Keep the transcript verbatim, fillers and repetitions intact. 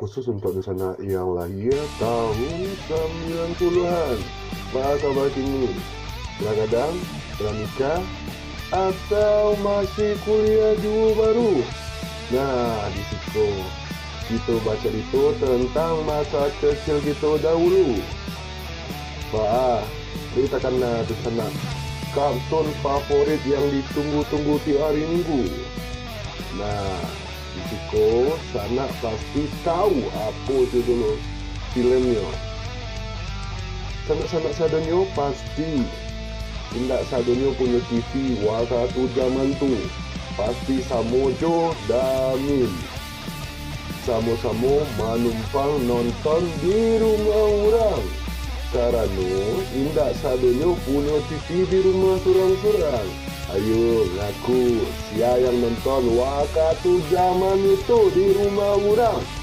khusus untuk dunsanak yang lahia tahun sambilan puluahan. Baa kaba kini? Lah gadang? Lah nikah? Atau masih kuliah juo baru? Nah, di siko kito bacarito tantang masa kecil kito dahulu. Baa, lai takana dunsanak kartun favorit yang ditunggu-tunggu tiok ari Minggu? Nah, di siko sanak pasti tahu apo judul filmnyo. Sanak-sanak sadonyo pasti, indak sadonyo punyo T V wakatu jaman tu, pasti samo jo Damin. Samo-samo manumpang nonton di rumah urang. Karano indak sadonyo punyo T V di rumah surang-surang. Ayo, ngaku, sia yang nonton wakatu jaman itu di rumah urang?